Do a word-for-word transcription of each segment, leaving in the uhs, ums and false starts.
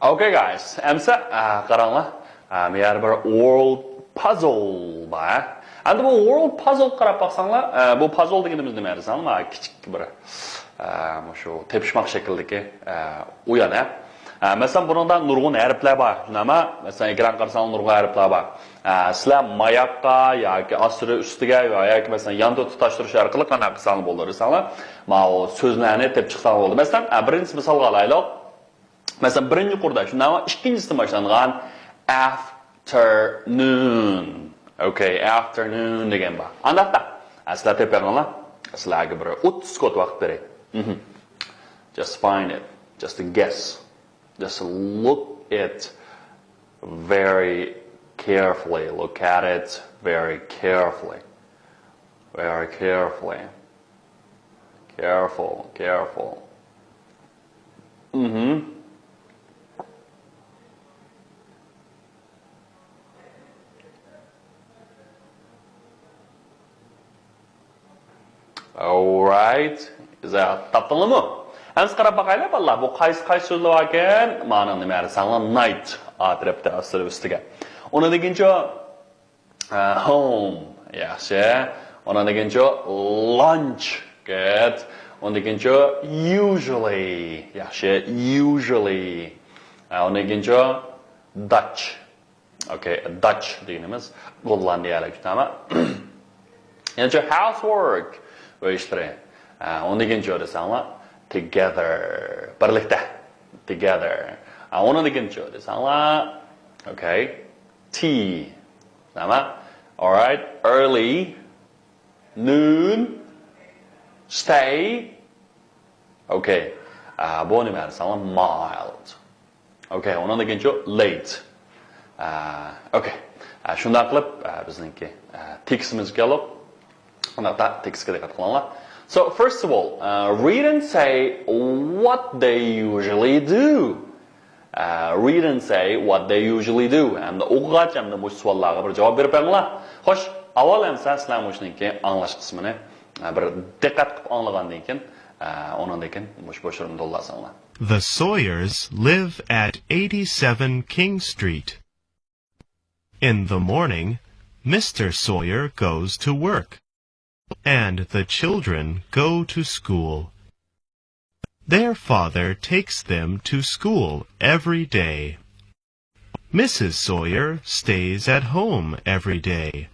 Okay, guys. ئەمسە، ئە، قاراڭلار. ئە، بۇ يەردە بىر word puzzle بار. ئەمدى بۇ word puzzle قاراپ باقساڭلار، ئە، بۇ puzzle دېگىنىمىز نېمە دېسەڭلار؟ مانا كىچىك بىر، ئە، مۇشۇ تېپىشماق شەكلىدىكى، ئە، ئويۇن، ھە. ئە، مەسىلەن، بۇنىڭدا نۇرغۇن ھەرپلەر بار. شۇنداقمۇ؟ مەسىلەن، ئېكرانغا قارىساڭلار نۇرغۇن ھەرپلەر بار. ئە، سىلەر ماياققا ياكى ئاستىغا ئۈستىگە ياكى، مەسىلەن، ياندا تۇتاشتۇرۇش ئارقىلىق قانداق قىلساڭلار بولىدۇ دېسەڭلار، ماۋۇ سۆزلەرنى تېپىپ چىقساڭلار بولىدۇ. مەسىلەن، ئە، بىرىنچى مىسالغا ئالايلۇق. مەسىلەن، بىرىنچى يۇقىرىدا شۇنداقمۇ؟ ئىككىنچىسىدىن باشلانغان afternoon. Okay, afternoon دېگەن بار. ئانداقتا، ئە، سىلەر تېپىۋېلىڭلار. سىلەرگە بىر ئوتتۇز سېكۇنت ۋاقىت بېرەي. مهم. Just find it. Just a guess. Just look it very carefully. Look at it very carefully. Very carefully. Careful, careful. مهم. Alright. ئىزا تاپتىڭلارمۇ؟ ئەمسە قاراپ باقايلى، بالىلار. بۇ قايسى، قايسى سۆزلەر باركەن؟ مانا نېمە دېسەڭلار، night. ئا تەرەپتە، ئاستى ئۈستىگە. ئۇنىڭدىن كېيىنچۇ، ئە، home. ياخشى. ئۇنىڭدىن كېيىنچۇ، lunch. Good. ئۇنىڭدىن كېيىنچۇ، usually. ياخشى. Usually. ئە، ئۇنىڭدىن كېيىنچۇ، Dutch. Okay, Dutch دېگىنىمىز گوللاندىيەلىك، تامام. يەنىچۇ، housework، ئۆي ئىشلىرى. ئە، ئۇنىڭدىن كېيىنچۇ دېسەڭلار، together، بىرلىكتە. Together. ئە، ئۇنىڭدىن كېيىنچۇ دېسەڭلار، okay, tea. تامام. Alright, early, noon, stay. Okay. ئە، بۇ نېمە دېسەڭلار، mild. Okay, ئۇنىڭدىن كېيىنچۇ، late. ئە، okay. ئە، شۇنداق قىلىپ، ئە، بىزنىڭكى، ئە، تېكىستىمىزگە كەلدۇق. ئۇنداقتا تېكىستكە دىققەت قىلىڭلار. So, first of all, uh, read and say what they usually do. Uh, read and say what they usually do. ھەمدە ئوقۇغاچ، ھەمدە مۇشۇ سوئاللارغا بىر جاۋاب بېرىپ بېرىڭلار. خوش، ئاۋۋال ئەمسە سىلەر مۇشۇنىڭكى ئاڭلاش قىسمىنى، ئە، بىر دىققەت قىلىپ ئاڭلىغاندىن كېيىن، ئە، ئۇنىڭدىن كېيىن مۇشۇ بوشلۇقنى تولدۇرساڭلار. The Sawyers live at eighty-seven King Street. In the morning, Mister Sawyer goes to work, and the children go to school. Their father takes them to school every day. Missus Sawyer stays at home every day.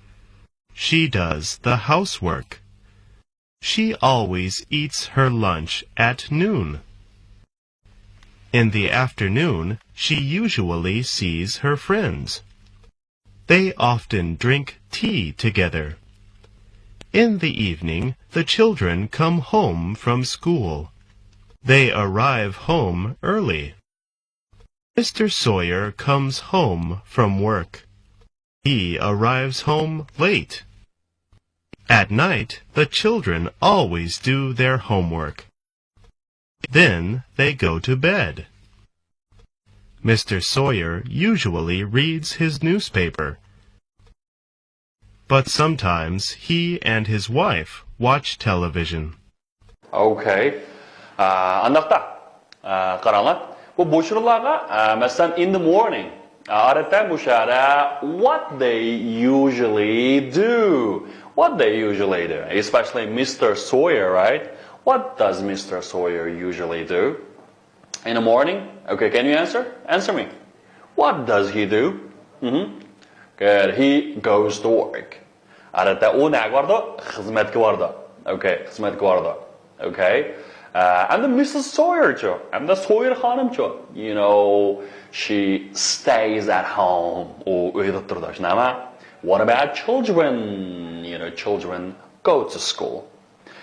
She does the housework. She always eats her lunch at noon. In the afternoon, she usually sees her friends. They often drink tea together. In the evening, the children come home from school. They arrive home early. Mister Sawyer comes home from work. He arrives home late. At night, the children always do their homework. Then they go to bed. Mister Sawyer usually reads his newspaper. But sometimes he and his wife watch television. Okay. ئا، ئانداقتا، ئا، قاراڭلار. بۇ بوشلۇقلارغا، ئا، مەسىلەن، in the morning. ئا، ئادەتتە مۇشۇ يەردە what they usually do. What they usually do. Especially Mister Sawyer, right? What does Mister Sawyer usually do? In the morning? Okay, can you answer? Answer me. What does he do? Mhm. Good. He goes to work. ئادەتتە ئۇ نەگە بارىدۇ؟ خىزمەتكە بارىدۇ. Okay, خىزمەتكە بارىدۇ. Okay. ئە، ئەمدى مىسسىس سويېرچۇ؟ ئەمدى سويېر خانىمچۇ؟ You know, she stays at home. ئۇ ئۆيدە تۇرىدۇ، شۇنداقمۇ؟ What about children? You know, children go to school.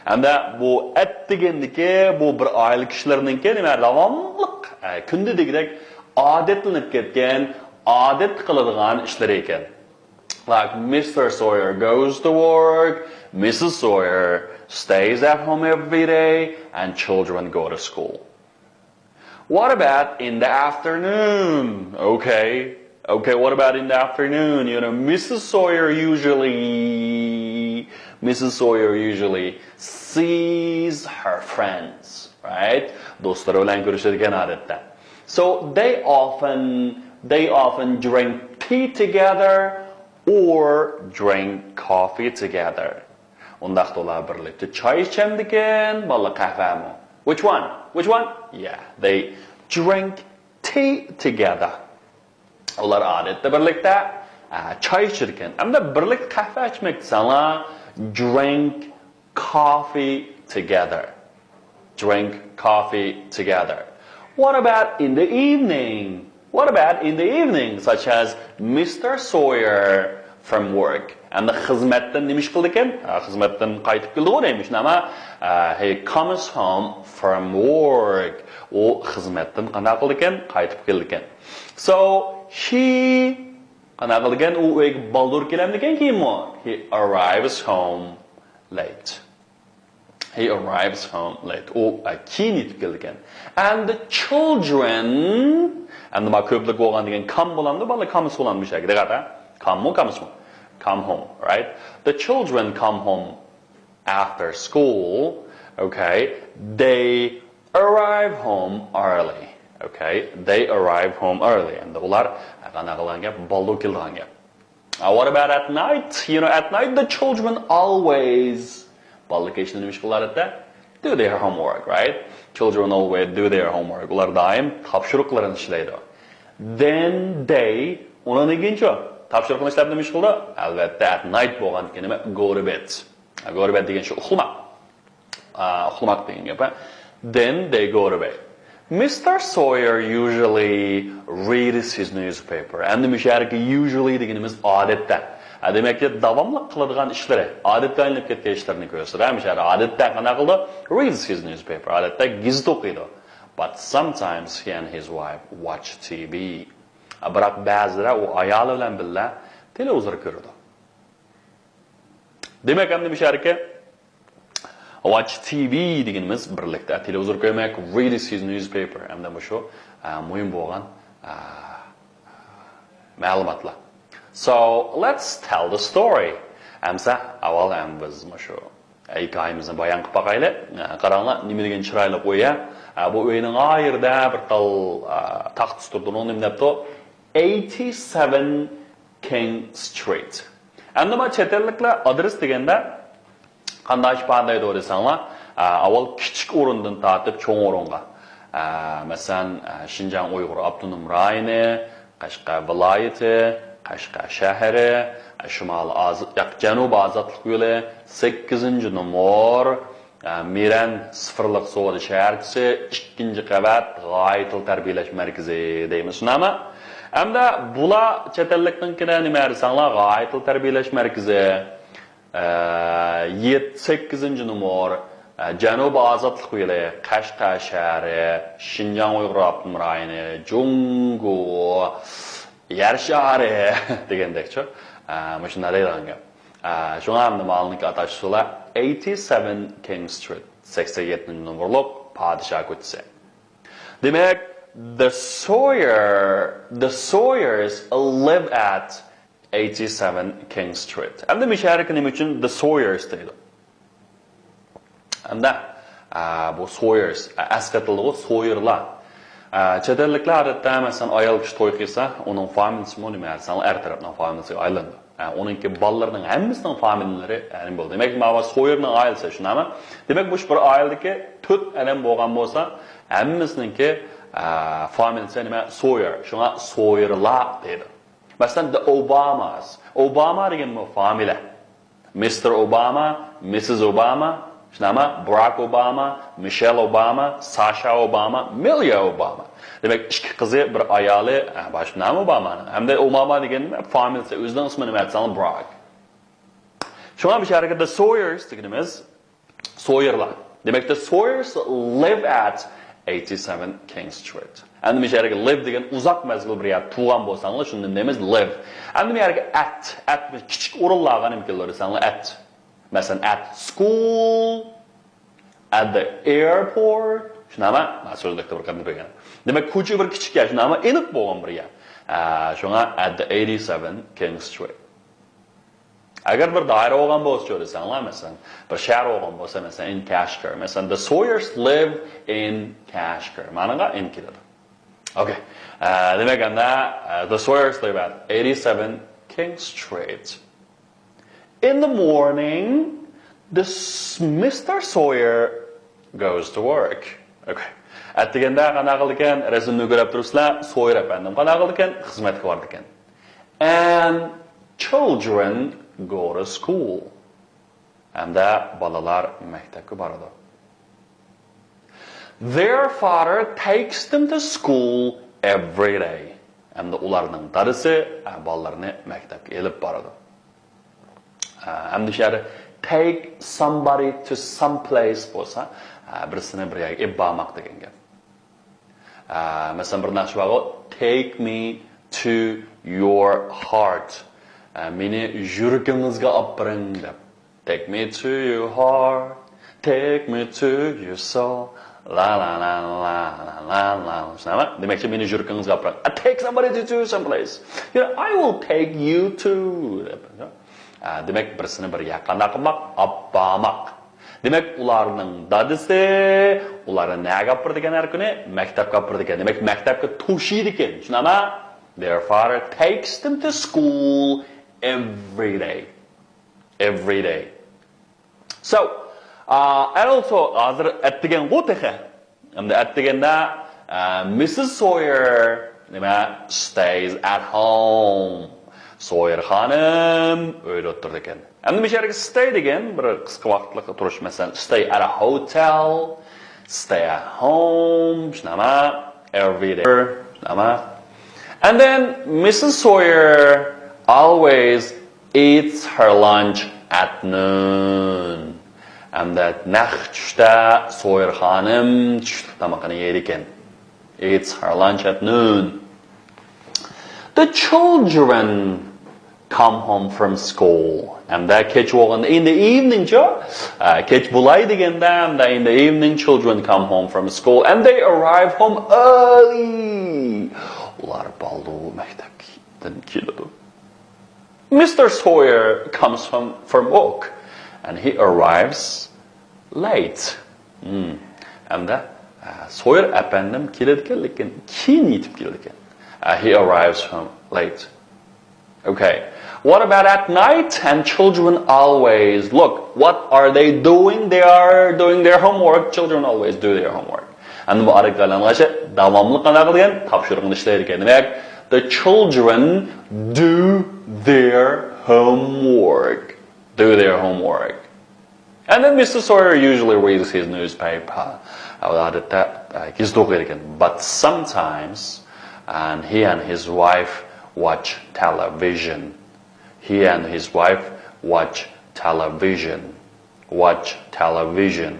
ھەمدە بۇ ئەت دېگەندىكى بۇ بىر ئائىلە كىشىلىرىنىڭكى نېمە، داۋاملىق، ئە، كۈندە دېگۈدەك ئادەتلىنىپ كەتكەن، ئادەتتە قىلىدىغان ئىشلىرى ئىكەن. Like Mister Sawyer goes to work, Missus Sawyer stays at home every day, and children go to school. What about in the afternoon? Okay. Okay, what about in the afternoon? You know, Missus Sawyer usually, Missus Sawyer usually sees her friends. right? دوستلىرى بىلەن كۆرۈشىدىكەن ئادەتتە. So they often they often drink tea together or drink coffee together. ئۇنداقتا ئۇلار بىرلىكتە چاي ئىچەمدىكەن، بالىلار قەھۋەمۇ. Which one? Which one? Yeah, they drink tea together. ئۇلار ئادەتتە بىرلىكتە ئە، چاي ئىچىدىكەن. ئەمدى بىرلىكتە قەھۋە ئىچمەك دېسەڭلار، drink coffee together. Drink coffee together. What about in the evening? What about in the evening, such as Mister Sawyer from work? ئەمدى خىزمەتتىن نېمە ئىش قىلىدىكەن؟ ئە، خىزمەتتىن قايتىپ كېلىدىغۇ دەيمىز، نېمە؟ ئە، he comes home from work. ئۇ خىزمەتتىن قانداق قىلىدىكەن؟ قايتىپ كېلىدىكەن. So he قانداق قىلىدىكەن؟ ئۇ ئۆيگە بالدۇر كېلەمدىكەن كېيىنمۇ؟ He arrives home late. He arrives home late. ئۇ ئە، كېيىن يېتىپ كېلىدىكەن. And the children، ئەمدى ما كۆپلۈك بولغان دېگەن come بولامدۇ؟ بالىلار comes بولامدۇ بۇ يەردە؟ دىققەت ھە. Come مۇ، comes مۇ؟ Come home, right? The children come home after school, okay, they arrive home early. Okay, they arrive home early. ئەمدى ئۇلار قانداق قىلغان گەپ؟ بالدۇر كېلىدىغان گەپ. Uh, what about at night? You know, at night the children always، بالىلار كەچتە نېمە ئىش قىلىدۇ ئادەتتە؟ Do their homework, right? Children always do their homework. ئۇلار دائىم تاپشۇرۇقلىرىنى ئىشلەيدۇ. Then they، ئۇنىڭدىن كېيىنچۇ؟ تاپشۇرۇقنى ئىشلەپ نېمە ئىش قىلىدۇ؟ ئەلۋەتتە at night بولغاندىكىن نېمە؟ Go to bed. Go to bed دېگەن شۇ ئۇخلىماق. ئا، ئۇخلىماق دېگەن گەپ، ھە؟ Then they go to bed. Mister Sawyer usually reads his newspaper. ئەمدى مۇشۇ يەردىكى usually دېگىنىمىز ئادەتتە. ھە، دېمەك، داۋاملىق قىلىدىغان ئىشلىرى، ئادەتكە ئايلىنىپ كەتكەن ئىشلىرىنى كۆرسىتىدۇ. ھە، مۇشۇ يەردە ئادەتتە قانداق قىلىدۇ؟ Reads his newspaper. ئادەتتە گېزىت ئوقۇيدۇ. But sometimes he and his wife watch T V. بىراق بەزىدە ئۇ ئايالى بىلەن بىللە تېلېۋىزور كۆرىدۇ. دېمەك، ئەمدى مۇشۇ يەردىكى watch T V دېگىنىمىز بىرلىكتە تېلېۋىزور كۆرمەك، read his newspaper، ئەمدى مۇشۇ، ئە، مۇھىم بولغان، ئە، مەلۇماتلار. So, let's tell the story. ئەمسە ئاۋۋال ھەم بىز مۇشۇ ھېكايىمىزنى بايان قىلىپ باقايلى. ئە، قاراڭلار، نېمە دېگەن چىرايلىق ئۆي، ھە؟ ئە، بۇ ئۆينىڭ ئايرىدا بىر تال، ئە، تاختىسى تۇرىدۇ. ئۇنىڭ نېمە دەپتۇ؟ Eighty-seven King Street. ئەمدى ما چەت ئەللىكلەر ئادرېس دېگەندە قانداق ئىپادىلەيدۇ دېسەڭلار، ئە، ئاۋۋال كىچىك ئورۇندىن تارتىپ چوڭ ئورۇنغا. ئە، مەسىلەن، ئە، شىنجاڭ ئۇيغۇر ئاپتونوم رايونى، قەشقەر ۋىلايىتى، قەشقەر شەھىرى، ئە، شىمالىي ئاز-، ياق، جەنۇبىي ئازادلىق يولى، سەككىزىنچى نومۇر، ئە، مىرەن سىفىرلىق سودا شەھەرچىسى، ئىككىنچى قەۋەت، غايە تىل تەربىيەلەش مەركىزى دەيمىز، شۇنداقمۇ؟ ئەمدى بۇلار چەت ئەللىكنىڭكىدە نېمە دېسەڭلار، غايە تىل تەربىيەلەش مەركىزى، ئە، يەتتە، سەككىزىنچى نومۇر، ئە، جەنۇبىي ئازادلىق يولى، قەشقەر شەھىرى، شىنجاڭ ئۇيغۇر ئاپتونوم رايونى، جۇڭگو، يەر شارى دېگەندەكچۇ. ئە، مۇشۇنداق دەيدىغان گەپ. ئە، شۇڭا ئەمدى مالنىڭكى ئاتاش ئۇسۇلى، eighty-seven King Street، سەكسەن يەتتىنچى نومۇرلۇق پادىشاھ كوچىسى. دېمەك، the Sawyer، the Sawyers live at eighty-seven King Street. ئەمدى مۇشۇ يەردىكى نېمە ئۈچۈن the Sawyers دەيدۇ؟ ئەمدى، ئە، بۇ Sawyers، ئە، ئەسقېتىلدىغۇ، سويېرلار. ئە، چەت ئەللىكلەر ئادەتتە، مەسىلەن، ئايال كىشى توي قىلسا، ئۇنىڭ فامىلىسىمۇ نېمە دېسەڭلار، ئەر تەرەپنىڭ فامىلىسىغا ئايلىنىدۇ. ئە، ئۇنىڭكى بالىلىرىنىڭ ھەممىسىنىڭ فامىلىلىرى، ئە، نېمە بولدى؟ دېمەك، ماۋۇ سويېرنىڭ ئائىلىسى، شۇنداقمۇ؟ دېمەك، مۇشۇ بىر ئائىلىدىكى تۆت ئادەم بولغان بولسا، ھەممىسىنىڭكى، ئە، فامىلىسى نېمە؟ سويېر. شۇڭا سويېرلار دەيدۇ. مەسىلەن، the Obamas. ئوباما دېگەنمۇ فامىلە. مىستېر ئوباما، مىسسىس ئوباما، شۇنداقمۇ؟ باراك ئوباما، مىشېل ئوباما، ساشا ئوباما، مىليا ئوباما. دېمەك، ئىككى قىزى، بىر ئايالى، ئە، باشقا نامى ئوبامانىڭ. ھەمدە ئوباما دېگەن فامىلىسى، ئۆزىنىڭ ئىسمى نېمە دېسەڭلار، براك. شۇڭا بۇ يەردىكى the Sawyers دېگىنىمىز سويېرلار. دېمەك، the Sawyers live at eighty-seven King Street. ئەمدى مۇشۇ يەرگە live دېگەن ئۇزاق مەزگىل بىر يەردە تۇرغان بولساڭلار، شۇنى دەيمىز live. ئەمدى بۇ يەرگە at، at كىچىك ئورۇنلارغا نېمە كېلىدۇ دېسەڭلار، at. مەسىلەن، at school، at the airport. شۇنداقمۇ؟ مانا سۆزلۈكتە بىر قېتىم بەرگەن. دېمەك، كوچا بىر كىچىك يەر، شۇنداقمۇ؟ ئېنىق بولغان بىر يەر. ئە، شۇڭا at the eighty-seven King Street. ئەگەر بىر دائىرە بولغان بولسىچۇ دېسەڭلار، مەسىلەن، بىر شەھەر بولغان بولسا، مەسىلەن، in Kashgar. مەسىلەن، the Sawyers live in Kashgar. مانىڭغا in كېلىدۇ. ئوكەي. ئە، دېمەك، ئەمدى، ئە، the Sawyers live at eighty-seven King Street. In the morning, the s- Mister Sawyer goes to work. ئوكەي. ئەتىگەندە قانداق قىلىدىكەن؟ رەسىمنى كۆرۈپ تۇرۇپسىلەر، سويېر ئەپەندىم قانداق قىلىدىكەن؟ خىزمەتكە بارىدىكەن. And children go to school. ھەمدە بالىلار مەكتەپكە بارىدۇ. Their father takes them to school every day. ھەمدە ئۇلارنىڭ دادىسى، ئە، بالىلىرىنى مەكتەپكە ئېلىپ بارىدۇ. ئە، ھەمدە شۇ يەردە take somebody to some place بولسا، ئە، بىرسىنى بىر يەرگە ئېلىپ بارماق دېگەن گەپ. ئە، مەسىلەن، بىر ناخشا بارغۇ، take me to your heart. ئە، مېنى يۈرىكىڭىزگە ئاپىرىڭ دەپ. Take me to your heart, take me to your soul. La la la la la la la. شۇنداقمۇ؟ دېمەكچى، مېنى يۈرىكىڭىزگە ئاپىرىڭ. I take somebody to, to some place. You know, I will take you to. دەپ. ئە، دېمەك، بىرسىنى بىر يەرگە قانداق قىلماق؟ ئاپارماق. دېمەك، ئۇلارنىڭ دادىسى ئۇلارنى نەگە ئاپىرىدىكەن ھەر كۈنى؟ مەكتەپكە ئاپىرىدىكەن. دېمەك، مەكتەپكە توشىدىكەن. شۇنداقمۇ؟ Their father takes them to school every day. Every day. So, uh, and also، ھازىر ئەتىگەنغۇ تېخى. ئەمدى ئەتىگەندە، ئە، Missus Sawyer، نېمە، stays at home. سويېر خانىم ئۆيدە ئولتۇرىدىكەن. ئەمدى مۇشۇ يەردىكى stay دېگەن بىر قىسقا ۋاقىتلىق تۇرۇش، مەسىلەن، stay at a hotel, stay at home، شۇنداقمۇ؟ Every day، شۇنداقمۇ؟ And then Missus Sawyer always eats her lunch at noon. ھەمدە نەق چۈشتە سويېر خانىم چۈشلۈك تامىقىنى يەيدىكەن. Eats her lunch at noon. The children come home from school. ھەمدە كەچ بولغاندا، in the evening چۇ، ئە، كەچ بولاي دېگەندە، ھەمدە in the evening children come home from school and they arrive home early. ئۇلار بالدۇر مەكتەپتىن كېلىدۇ. Mister Sawyer comes from, from work and he arrives late. Hmm. ھەمدە، ئە، سويېر ئەپەندىم كېلىدىكەن، لېكىن كېيىن يېتىپ كېلىدىكەن. ئە، he arrives home late. Okay. What about at night? And children always, look, what are they doing? They are doing their homework. Children always do their homework. ئەمدى بۇ ئارىدىكى ئايلانغاچە داۋاملىق قانداق قىلىدىكەن؟ تاپشۇرۇقنى ئىشلەيدىكەن. دېمەك، the children do their homework. Do their homework. And then Mister Sawyer usually reads his newspaper. ئۇ ئادەتتە، ئە، گېزىت ئوقۇيدىكەن. But sometimes, and he and his wife watch television. He and his wife watch television. Watch television.